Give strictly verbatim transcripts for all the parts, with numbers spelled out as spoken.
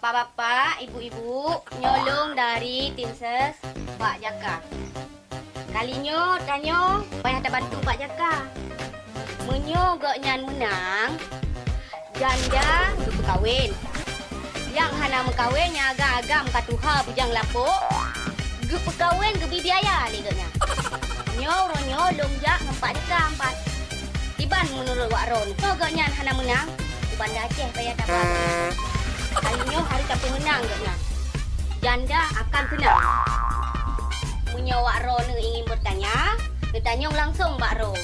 Bapak-bapak, ibu-ibu, nyoe lôn dari tim ses Pak Jaka. Kali nyoe tanyoe payah tabantu Pak Jaka. Meunyoe gobnyan meunang, janda geupeukawen. Nyang hana meukawen nyang agam-agam ka tuha bujang lapôk, geupeukawen geubri biaya lé gobnyan. Nyoe uroe nyoe lôn jak ngon Pak Jaka empat. Kiban meunurot wak droeneuh, soe gobnyan hana meunang, u Banda Aceh payah taba. Kali nyoe harôh tapeumeunang gobnyan. Janda akan seunang. Meunyoe wak droeneuh ingin bertanya, neutanyong langsong bak droe.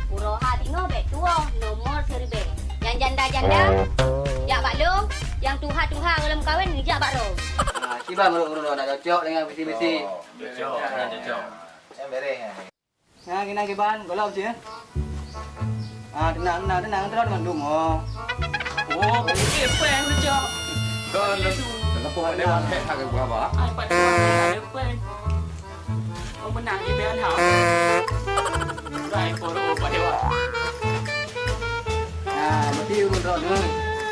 Uroe ha tinoh bèk tuwoe nomor siribèe. Nyang janda-janda, jak bak lôn, nyang tuha-tuha gohlom kawen, neujak bak droe. Ah, kiban meunurot droeneuh, na cocok deungon visi misi? Cocok, na cocok. Nyang beres nyan. Nah, keunan kiban, gohlom cit. Ah, teunang, teunang, teunang, teunang, mandum, oh. Oh, eh, péng tu, Cok. Kan, telepon pada makai hak ke berapa? Ai, pat, eh, péng. Oh, menang, eh, péng, ha. Dah, eh, poro, pada, wah. Nah, berarti urut rot ni.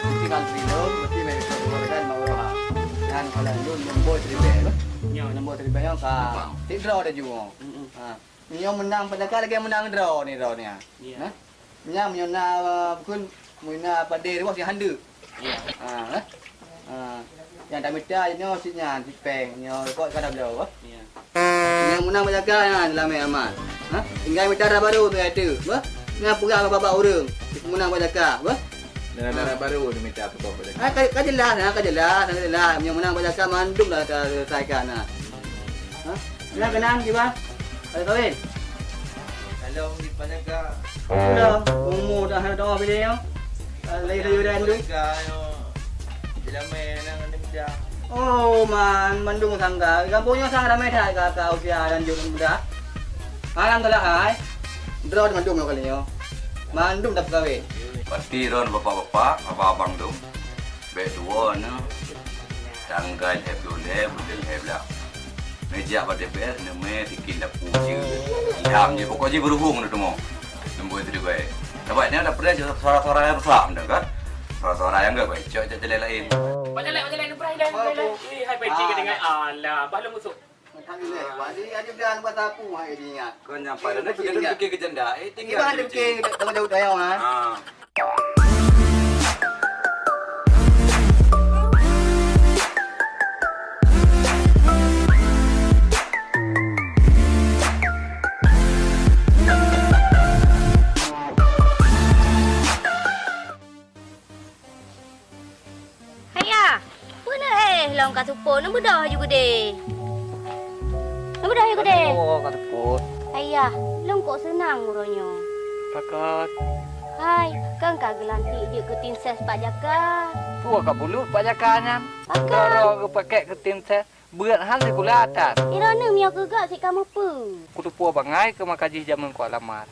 Mesti kan trilog, mesti main keluarga mau roha. Dan kalau lu nombor seribu, ya. Nombor seribu yang ka. Tik draw dah juga. Ha. Nyoe meunang Pak Jaka lagèe meunang droe ni, droe ni, ha. Iya. Nah, nyan meunyoe na, uh, bukon, meunyoe na padé ruwah si handeuek. Iya. Ha, eh? Ha. Nyang tamita nyoe si nyan, si péng, nyoe kok ka da bloe, bah. Iya. Nyoe meunang Pak Jaka nyan, lamé aman. Ha? Tinggai mita dara barô tu, ya, tu, bah. Nyan peugah bak-bak ureueng, meunang Pak Jaka, bah. Dara-dara barô ni mita peugah Pak Jaka. Ha, ka, ka jelas, ha, ka jelas, ka jelas. Nyoe meunang Pak Jaka mandum dah ka selesaikan, ha. Ha? Nah, keunan, kiban? Ada kawin? Kalau di Panaka. Udah, umur dah ada dua bini ya. Lagi sayuran tu. Panaka, yo. Di lamai anak ada muda. Oh, man, mandum sangga. Di kampung nyoe sang ramai dah ka, ka usia lanjut muda. Alhamdulillah, hai. Droe mandum nyoe kali nyoe. Mandum dah kawin. Pasti ron bapak-bapak, abang-abang tu. Bèk tuwoe nyoe. Tanggai lhèe ploh lhèe, buleuen lhèe blah. Neujak bak D P R, neumè bikin dapur je. Ilham je, pokok jih beuruhueng na teumo. Leumbôi teudibai. Sabab nyan dapur jih suara-suara nyang rusak, beutôi kan? Suara-suara nyang gèt, baik cok, cok jalan laén. Bak jalan, bak jalan, Ibrahim, dah, Ibrahim, dah. Eh, hai, baik cik, dengar. Alah, bah lôn masuk. Alhamdulillah. Wah, jadi ada bilang buat sapu, hai, dia ingat. Kau nyampai dah, kita dah fikir ke janda. Eh, tinggal. Ibrahim fikir, tak tahu dah, ha. Ah. Haya, peue neuh eh lôn ka seupôt, neubeudôh aju keudè. Neubeudôh aju keudè. Aduh, ka seupôt. Haya, lôn kok seunang uroe nyoe. Pakon? Hai, kan ka geulantik jeuet keu tim ses Pak Jaka. Peue ka bulut Pak Jaka nyan? Pakon? Doro geupakèk keu tim ses, beuet han sikula that. Droeneuh meunyoe keu gob cit kamoe peue? Kuteupue bangai keu maka jih jameun kuat lamar.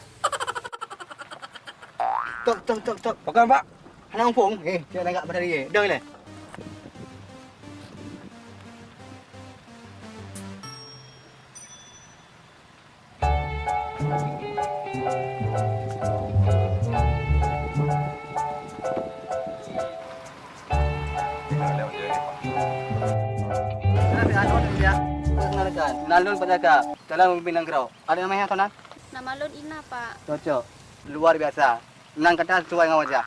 Tok, tok, tok, tok. Pakon, Pak? Hana muphom. Eh, cek lagak matahari, eh. Dong ilèe. Nalôn Pak Jaka. Calon pemimpin nanggroe. Ada nama yang tuan? Nama lôn Ina, Pak. Cocok. Luar biasa. Nan gata sesuai ngon wajah.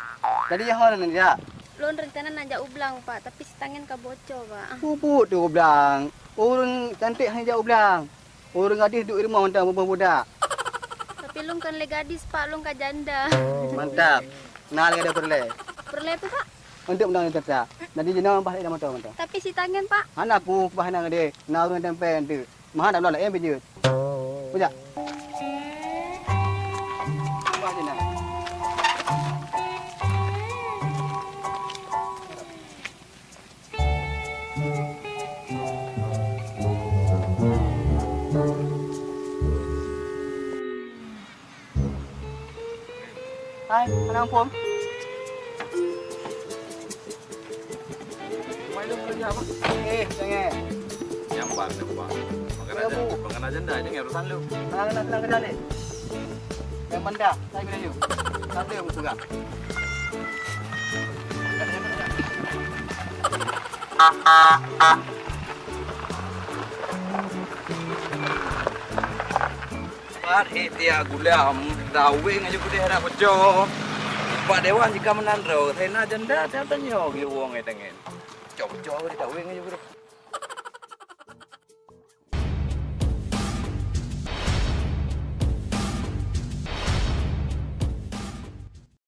Jadi, nyoe ho neujak? Lôn rencana neujak u blang, Pak, tapi sitangen ka bocor, Pak. Peue buet u blang? Ureueng cantik hana jak u blang. Ureueng gadis duek i rumoh mantong muboh budak. Tapi lôn kon lé gadis, Pak, lôn ka janda. Mantap. Na lagèe peureulèe. Peureulèe peue, Pak? Untuk mantong teusa. Jadi jinoe bah lé moto mantong. Tapi sitangen, Pak. Hana peue bah na geude. Na ureueng tempel tu. Maha dak lôn laén pih jeuet. Kujak. Wah, Dina. Hai, anang phôn. Mai lôn keureuja, Bang. Eh, jangan. Nyampang, nyampang. Pengenal jan-, pengenal janda, jangan urusan lu. Tenang, tenang, tenang, tenang, ni. Yang benda, saya kena you. Tak boleh, Bang Suga. Angkat, angkat, angkat. Pat, eh, tiak gula, daweng aju keudeh dak peucok. Pak Dewan jika meunan droe, saya na janda, saya tanyoe geuwong, eh, tangen. Peucok-peucok, daweng aju keudeh.